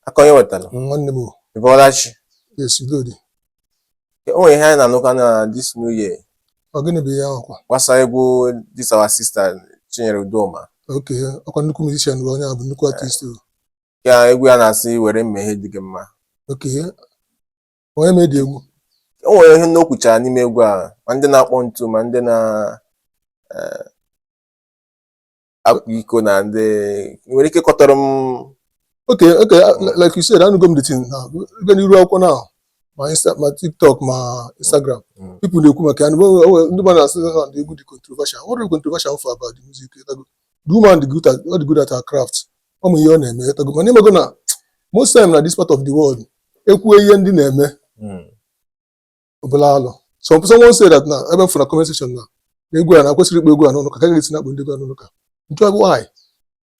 Aka onye wetara. Nwanne m o. Ị bọọla chi? Yes, udo dị. O nwere ihe anyị na-anụkwa na this new year. Ọ gịnị bụ ihe ahụ kwa? Gbasara egwu this our sister Chinyere Udoma. Okay, ọkwa nnukwu musician bụ onye a, bụ nnukwu artist o. Ya egwu ya na-asị were mmehie dị gị mma. Okay, onye ma edi egwu? O nwere ihe ndị o kwuchara n'ime egwu a, ma ndị na-akpọ ntu, ma ndị na akwa iko, na ndị nwere ike kọtọrọ m. Okay, like you said, anụgo m the thing now. Ebe n'iru akwụkwọ now, ma Insta, ma TikTok, ma Instagram, people na-ekwu maka ya. Ndị mmadụ na-asị na the egwu dị controversial. What is controversial for about the music? Ịtago? The woman dị good at, ọ dị good at her craft. Ọ ma ihe ọ na-eme, ịtago? Mana ịmago na most time na this part of the world, ekwuo ihe ndị na-eme ọbụla alụ. So someone say that na ebe m fụrụ na comment section na egwu a na kwesịrị ikpo egwu a n'ụlọ ụka, ka a ga-esi na-akpọ ndị egwu a n'ụlọ ụka. Njụ, why?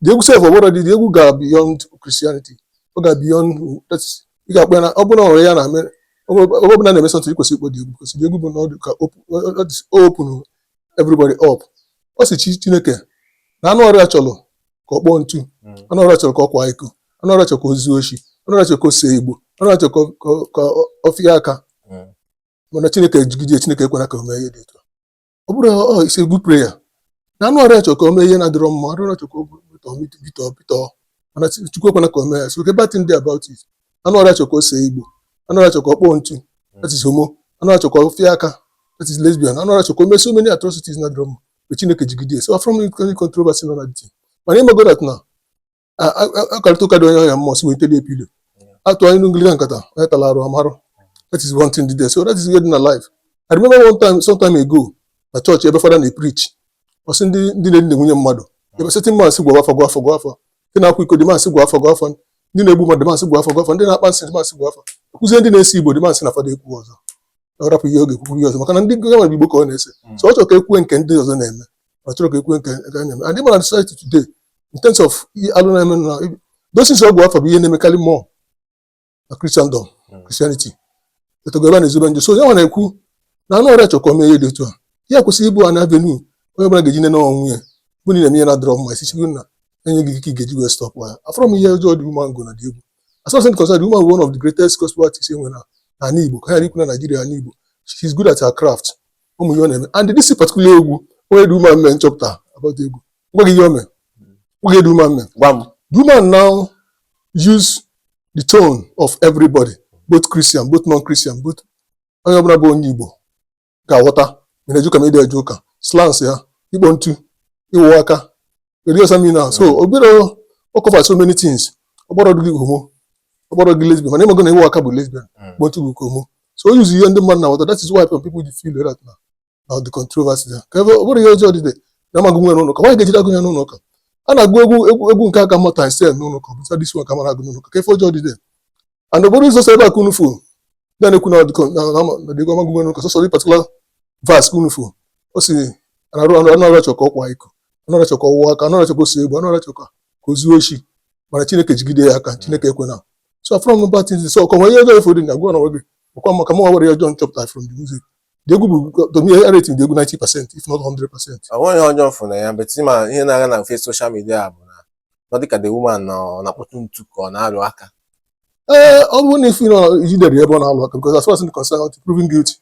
The egwu sef, ọbụrụ dị, the egwu ga beyond Christianity, ọ ga beyond that is, ị ga-akpọ ya na ọ bụrụ na ọ nwere ya na-eme, ọ bụrụ na na-eme something, ị kwesịrị ikpọ the egwu, because the egwu bụ na ọ dị ka that is open everybody up. Ọ sị chi Chineke na anụ ọrịa chọrọ ka ọ kpọọ ntu, anụ ọrịa chọrọ ka ọ kwa iko, anụ ọrịa chọrọ ka o zuo oshi, anụ ọrịa chọrọ ka o see igbo, anụ ọrịa chọrọ ka ọ fịa aka, mana Chineke jigide, Chineke ekwena ka o mee ihe dị etu a. Ọ bụrụ ọ it's a good prayer na anụ ọrịa chọrọ ka o mee ihe na-adịrọ mma, anụ ọrịa chọrọ ka o bitọ bitọ bitọ, mana Chukwu ekwena ka o mee ya. So bad thing dị about it, anụ ọrịa chọrọ ka o see igbo, anụ ọrịa chọrọ ka ọ kpọọ ntu, that is homo, anụ ọrịa chọrọ ka ọ fịa aka, that is lesbian, anụ ọrịa chọrọ ka o mee so many atrocities na-adịrọ mma, but Chineke jigide. So from any controversy nọ na the thing, mana ịmago that na akarịta ụka dị onye ọya mmụọ si wetara epilo atụ anyị n'ngiliga nkata onye tara arụ amarụ. That is one thing dị there. So that is ihe dị na life. I remember one time, some time ago, na chọọchị ebe fada na-preach, ọ sị ndị na-edina nwunye mmadụ, ebe certain man sị gwa afa, gwa afa, gwa afa, ndị na-akwa iko dị man sị gwa afa, gwa afa, ndị na-egbu mmadụ dị man sị gwa afa, gwa afa, ndị na-akpa nsị dị man sị gwa afa, ekwuzie ndị na-ese igbo dị man sị na fada ekwu ọzọ, ọ rapụ ihe ọ ga-ekwukwu ihe ọzọ, maka na ndị nwere igbo ka ọ na-ese. So ọ chọrọ ka ekwue nke ndị ọzọ na-eme, ọ chọrọ ka ekwue nke a na-eme. And ịmara society today, in terms of ihe alụ na-eme na those things, ọgwụ afọ bụ ihe na-emekarị more na Christendom, Christianity etogo ebe a na-ezobe njọ. So ya nwa na-ekwu na anụ ọrịa chọrọ ka o mee ihe dị otu a, ya kwesịrị ịbụ an avenue onye ọbụla ga-eji nene onwe ya, bụ na ị na-eme ihe na-adịrọ mma, isichigoro na enye gị ike ị ga-eji wee stop ya. Afọrọ m ihe ọjọọ dị woman go na dị egwu. As far as I'm concerned, the woman bụ one of the greatest gospel artists enwe na n'ala Igbo, ka ya ikwu na Nigeria, ala Igbo. She's good at her craft, ụmụ ihe ọ na-eme. And this particular egwu onye the woman mee nchọpụta about egwu, gwa gị ihe o mee, gwa gị the woman mee. Gwa m. The woman now use the tone of everybody, both Christian, both non-Christian, both onye ọbụla bụ onye Igbo ga-aghọta ma na-eje ụka ma ịdị eje ụka, slangs ya, ikpo ntu, ịwụ aka, you understand me now? So obere o cover so many things. Ọ kpọrọ gị homo, ọ kpọrọ gị lesbian, mana ịmago na ịwụ aka bụ lesbian, ikpo ntu bụ homo. So o use ihe ndị mmadụ na-aghọta. That is why some people dey feel that na the controversy there. Ka ebe ọ bụrụ ihe ọjọọ dị na amaghị nwe n'ụlọ ụka, nwaanyị ga-ejide agụ ya n'ụlọ ụka, a na-agụ egwu egwu nke aka mma times 10 n'ụlọ ụka, bụsa this one ka mara agụ n'ụlọ ụka, ka ife ọjọọ dị there. And ọ bụrụ ụzọ ebe a ka unu fụ ndị a na-ekwu na ọdịkọ na na dịgo amaghị nwe n'ụlọ ụka, sọsọ dị particular verse ka unu fụ. O si anụ anụ ọrụ chọrọ ka ọ kwa iko, anụ ọrụ chọrọ ka ọ wụọ aka, anụ ọrụ chọrọ ka o see egwu, anụ ọrụ chọrọ ka o zuo oshi, mana Chineke jigide ya aka, Chineke ekwena. So from bad things, so kọnwa ihe ọjọọ ifo dị na gwa na onwe gị bụkwa maka mụ nwere ihe ọjọọ nchọpụta from the music. The egwu bụ, to me, I rating the egwu 90%, if not 100%. Ọ nweghị ihe ọjọọ fụ na ya, but ma ihe na-aga na mfe social media bụ na ọ dịka the woman na ọ na-akpọtụ ntu ka ọ na-alụ aka. Ee, ọ bụrụ na ife nọ ijidere ebe ọ na-alụ aka, because as far as I'm concerned, until proven guilty,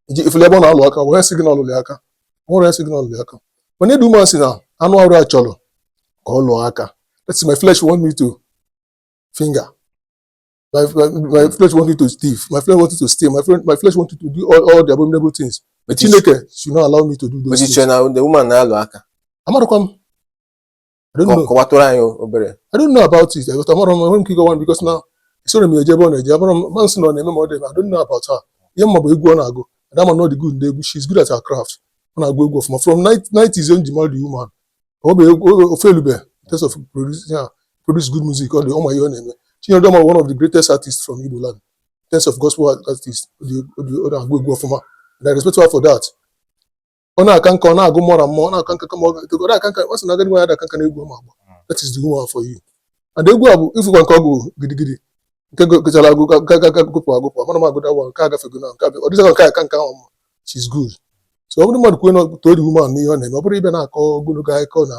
iji ifele ebe ọ na-alụ aka, wee sị gị na ọlụlụ aka, nwere sị gị na ọlụlụ aka. Mana the woman sị na anụ arụ a chọrọ ka ọ lụọ aka. That's my flesh want me to finger, my flesh want me to thief, my flesh want me to steal, my flesh want me to do all the abominable things. But Chineke should not allow me to do those things. Ochiche na the woman na-alụ aka. Amarakwa m, I don't know. Kọwatụrụ anyị obere. I don't know about it. But amara m, enwere m ike ịgwa because na esoro m eje ebe ọ na-eje, amara m ma nsị na ọ na-eme ma ọ dị eme. I don't know about her. Ihe mma bụ egwu ọ na-agụ, and ama na ọ dị good n'egwu. She's good at her craft. Ọ na-agụ egwu ọfụma. From 90s o ji mara the woman, ọ bụ egwu ofe elube in terms of produce, yeah, produce good music. Ọ dị ọma ihe ọ na-eme. Chinyere Udoma, one of the greatest artists from Igbo land in terms of gospel artists. Ọ na-agụ egwu ọfụma and I respect her for that. Ọ na-aka nka, ọ na-agụ mmụọ na mmụọ, ọ na-aka nka kama ọ na-aka nka. Ọ sị na agadi nwaanyị ada aka nka na egwu ọ ma agba. That is the woman for you. And egwu a bụ ifụkwa nke ọgụ gidigidi nke gụchara agụ ga gụpụ agụpụ, amara m agụda wa nke agafego na nke ọ dịzị nke aka nke ahụ mma. She's good. So ọ bụrụ mmadụ kwuo na too the woman n'ihe ọ na-eme, ọ bụrụ ịbịa na-akọ ogologo akụkọ na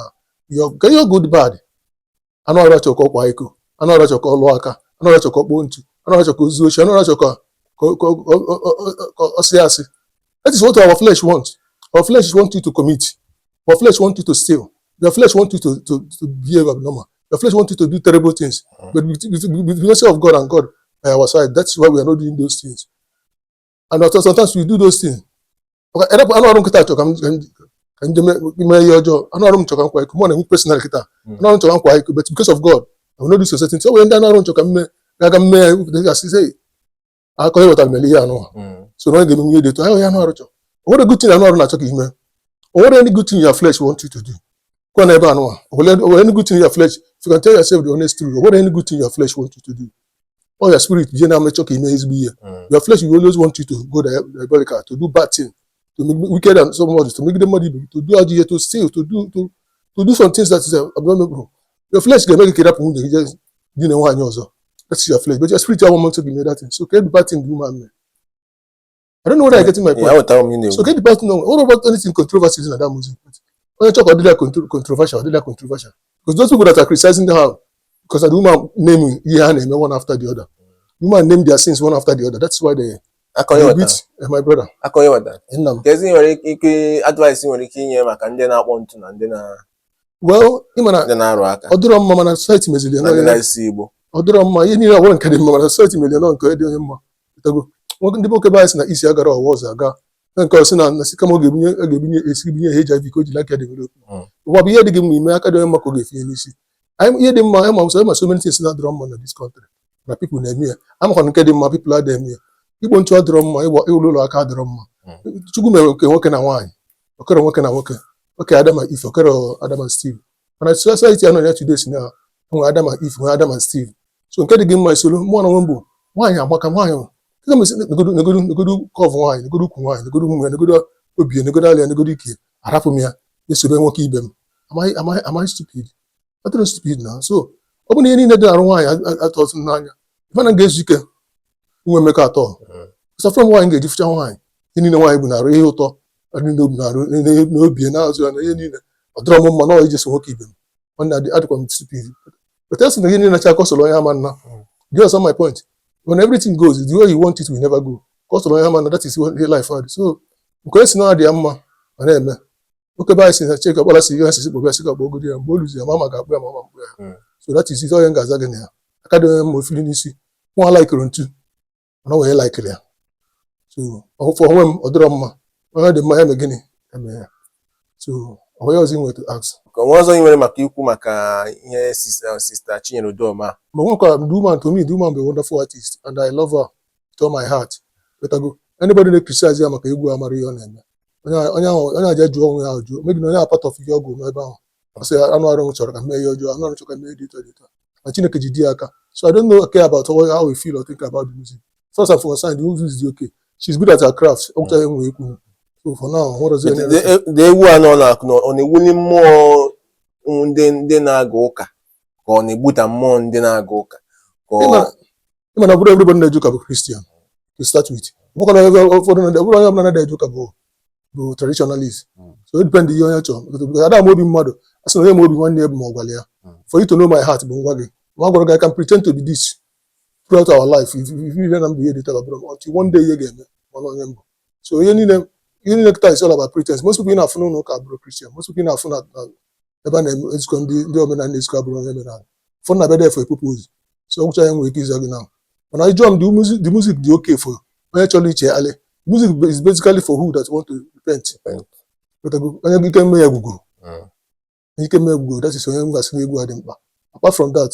ihe ka ihe ọgụ dị bad, anụ ọrụ chọrọ ka ọ kwa iko, anụ ọrụ chọrọ ka ọ lụọ aka, Anụ arụ achọ ka ọ kpọọ ntu. Anụ arụ achọ ka o zuo oshi. Anụ arụ achọ ka ọ sị asị. That is what our flesh wants. Our flesh want you to commit. Our flesh want you to steal. Your flesh want you to behave abnormal. Your flesh want you to do terrible things. But with the mercy of God and God by our side, that's why we are not doing those things. And also sometimes we do those things. Okay, erepụ anụ arụ m kịta chọ ka m je mee ihe ọjọọ. Anụ arụ m chọ ka m kwa iko. Mụ na-enwe personal kịta. Anụ arụ m chọ ka m kwa iko, but because of God, I will not do so certain things. O nwere ndị anụ arụ m chọ ka m mee, ga-aga m mee ya, gasị sị, akọ ihe wetara mere ihe anụ a. So na onye ga-eme nwunye dị etu ahụ ya anụ arụ chọ. O nwere good thing anụ arụ na-achọ ka ime. O nwere any good thing your flesh want you to do. Kwa na ebe anụ a. O nwere any good thing your flesh, if you can tell yourself the honest truth, o nwere any good thing your flesh want you to do. All your spirit je na-amechọ ka ime ezigbo ihe. Your flesh will always want you to go diabolical, to do bad thing, to make wicked and somebody, to megide mmadụ ibe gị, to do ajọ ihe, to steal, to do some things that is abominable. Your flesh ga-eme gị ka ịrapụ nwunye gị jee dina nwaanyị ọzọ. That's your flesh. But your spirit want to be that thing. So can the bad thing the woman mee? I don't know whether I'm getting my point. Yeah, aghọtara m ihe na-ekwu. So get the bad thing. What about anything controversy in that music? Onye chọkọ ọ dịla controversial, ọ dịla controversial. Because those people that are criticizing her, because the woman name ihe ha na-eme one after the other. The woman name their sins one after the other. That's why they Aka onye they wetara. beat my brother. Aka onye wetara. Nna m. Kezi nwere ike advice nwere ike inye maka ndị na-akpọ ntu na ndị na Well, ị ma na ndị na-arụ aka ọ dịrọ mma, mana society meziri ya na ndị na na-esi Igbo. Ọ dịrọ mma, ihe niile ọbụla nke dị mma, mana society meziri ya nọ nke dị onye mma. Etago nwoke ndị nwoke be anyị sị na isi agara ọwa ọzọ aga na nke ọ sị na sị kama ọ ga-ebunye esi binye HIV ka o ji like develop. Ụwa bụ ihe dị gị mma ime, aka dị onye mma ka ọ ga-efinye n'isi anyị. Ihe dị mma anyị ma ma so many things na-adịrọ mma na this country na people na-eme ya. Amakwana nke dị mma, people adịghị eme ya. Igbo ntu adịrọ mma, ịgba ịlụ ụlọ aka adịrọ mma. Chukwu mere nke nwoke na nwaanyị, okere nwoke na nwoke, oke Adam and Eve, okere Adam and Steve, mana society anọ ya today si na nwee Adam and Eve, nwee Adam and Steve. So nke dị gị mma isoro. Mụọ na onwe m bụ nwaanyị agbaka nwaanyị. Kịta m esi negodu negodu negodu kọvụ nwaanyị, negodu ukwu nwaanyị, negodu ụmụ ya, negodu obi ya, negodu alị ya, negodu ike ya, arapụ m ya esobe nwoke ibe m. Amaghị stupid, atụrụ stupid na. So ọ bụ na ihe niile dị n'arụ nwaanyị atọ n'anya, ife na m ga-ezu ike inwe mmekọ atọ safra m nwaanyị ga-eji fụcha nwaanyị. Ihe niile nwaanyị bụ n'arụ, ihe ụtọ niile obi n'arụ n'obi ya na-azụ ya na ihe niile, ọ dịrọ m mma na ọ ije so nwoke ibe m. Nwanne, adịkwa m stupid, but esi na ihe niile na-acha akọsọrọ onye ama nna. Do you understand my point? When everything goes the way you want it will never go, kọsọrọ onye ama nna. That is what life hard. So nke onye si na ọ dị ya mma ma na-eme nwoke be anyị si na Chike ọkpara si ihe osisi kpọbịa sị ka kpọgodi ya mgbe o luzi ya ma ga-akpụ ya ma ma mkpụ ya. So that is it. Onye m ga-aza gị na ya, aka dị onye mma ofili n'isi. Nwa laikiri ntu mana ọ nwere laikiri ya. So for onwe m, ọ dịrọ mma. Onye dị mma ya eme gịnị eme ya. So ọ nweghị ọzọ ị nwere to ask. Ka onwe ọzọ ị nwere maka ikwu maka ihe Sister Chinyere Udoma? Ma nwekwa the woman. To me, the woman be a wonderful artist and I love her with all my heart. Betago anybody na-criticize ya maka egwu amara ihe ọ na-eme. Onye ahụ onye aja jụọ onwe ya jụọ maybe na onye a part of ihe ọgwụ n'ebe ahụ. Ọ sị anụ arụ m chọrọ ka m mee ihe ọjọọ, anụ arụ m chọrọ ka m mee dị ụtọ dị ụtọ, ma Chineke ji di ya aka. So I don't know, care about how we feel or think about the music. First and foremost, the music is okay. She's good at her craft. Ọ gwụcha ihe m nwere ikwu. So for now, what does But the egwu a nọ na ọ na-ewuli mmụọ ndị na-aga ụka, ka ọ na-egbuta mmụọ ndị na-aga ụka, ka ọ Ịma na ọ bụrụ everybody na-eje ụka bụ Christian to start with. Ọ bụkwa na ụfọdụ ọ bụrụ onye ọbụla na-eje ụka bụ traditionalist. So it depend ihe onye chọrọ, because ada m obi mmadụ a sị na onye ma obi nwanne ya bụ ma ọ gwara ya. For you to know my heart bụ ngwa gị ma ọ gwara gị. I can pretend to be this throughout our life if ihe na mbụ ihe dị tara bụrụ until one day ihe ga-eme mana onye mbụ. So ihe niile kịta is all about pretense. Most people ị na-afụ n'ụlọ ụka abụrụ Christian. Most people ị na-afụ na ebe a na-ezukọ ndị omenala na-ezukọ abụrụ onye omenala. Ụfọdụ na-abịa there for a purpose. So ọ gwụcha ya nwere ike ịza gị now. Mana ịjụọ m, the music dị okay for onye chọrọ iche ali. Music is basically for who that want to repent. Repent. Onye ike mme ya gwugwuru. Onye ike mme ya gwugwuru, that is onye m gasị na egwu a dị mkpa. Apart from that,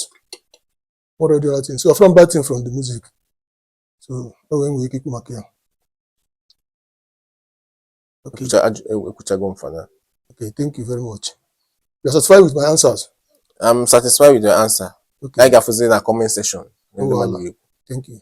what are the other things? So from bad thing from the music, so o wee nwere ike ikwu maka ya. Okay. Ekwuchago m for now. Okay, thank you very much. You are satisfied with my answers? I'm satisfied with your answer. Okay. Anyị ga-afụzi na comment section ndị No mmadụ wahala. ga-ekwu. Thank you.